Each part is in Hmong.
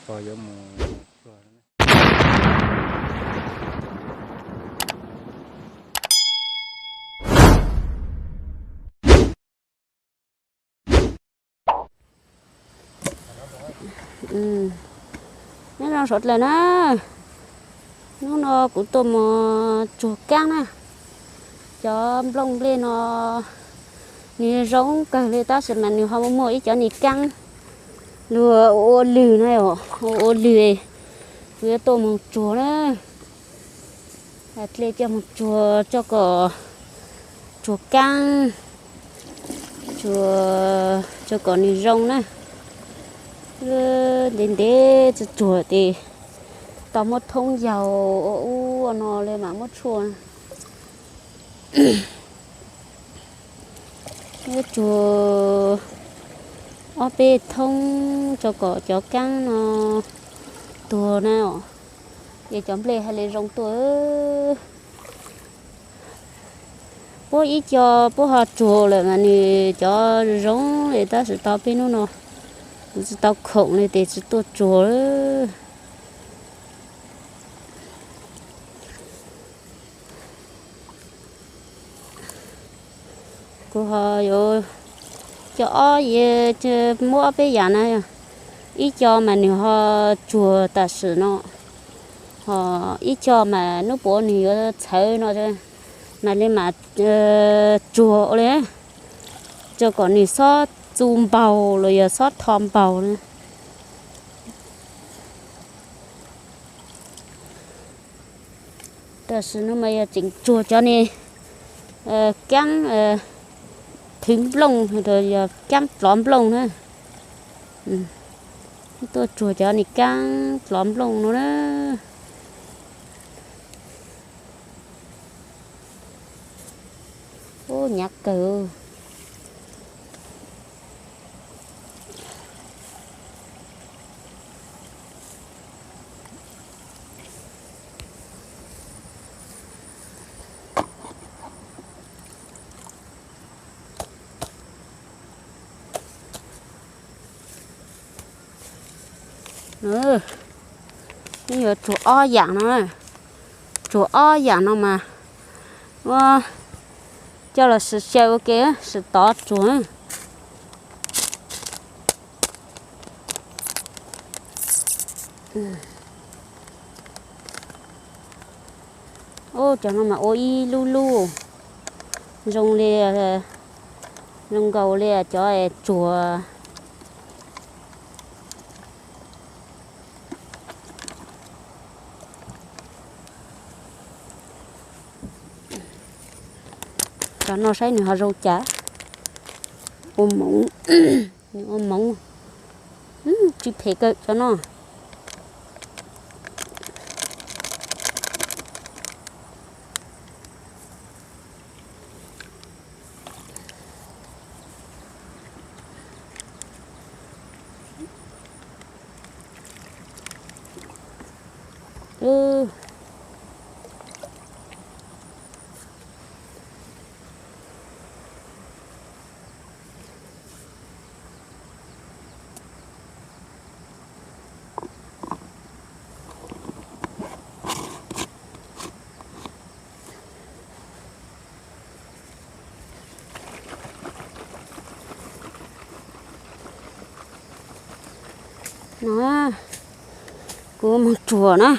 Pog yuav mus tsuag. Nyob zoo sawv daws na, hnub no kuv tuaj mus tsuag kaab na. Cov nplooj nplej no nws zoo kawg li tab sis mas nws ho muaj ib cov niag kaab luag ua lwg na, ua lwg, kuv yuav tuaj mus tsuag na. Dlej coj mus tsuag tso kom tsuag kaab, tsuag tso kom nws zoo na. Ntev ntev tsuag tsuag ces tau muab thoob yaug ua ub ua no li mam muab tshuaj. Muab tsuag ob peb thoob tso kom cov kaab no tuag na, ces cov nplej haj li zoo tuaj. Puab ib co puab ho tsuag lawm mas nws cov zoo li tab sis tau peb hnub no kuv tsis tau khoom li ces tsis tuaj tsuag. Kuv ho yuav coj ob, muab ob peb yam na, ib co mas nws ho tsuag tam sim no, ho ib co mas hnub puav nws yuav txhawv no, mas li mam tsuag ua li, tso kom nws xob txu npaug los yog xob tho npaug na. Tam sim no mas yog tseem tsuag cov niag kaab thwv nplooj, yog kaab dlov nplooj na. Tuaj tsuag cov niag kaab dlov nplooj no na. Ub, nyav kawg. Yuav tsuag ob yam no, tsuag ob yam no mas ua coj los sis xyaw ua ke, sis tov tsuag. Ub, cov no mas ua ib lub lub zoo li, zoo nkaus li cov tsuag. Cov no saib nws ho zoo cas. Ua moov, nws ua moov, tsis phem kawg cov no. No, kuv mus tsuag na.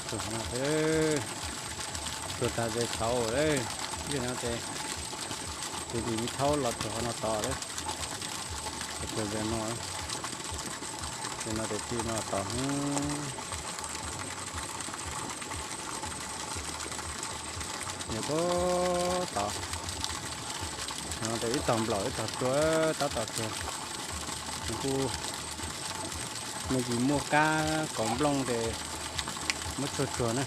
Tsuag no, tsuag tag ze tshauv lawm. Yog no ces tus dim me thaub los tsuag no tod lawm. Tsuag ze no, ze no ces tij no tod. Nws puag tod. No ces ib tog nplaum ib tog tsuag, tab tom tsuag. Nws kuj me ntsis muaj kab kauv nplooj ces muab tsuag tsuag na.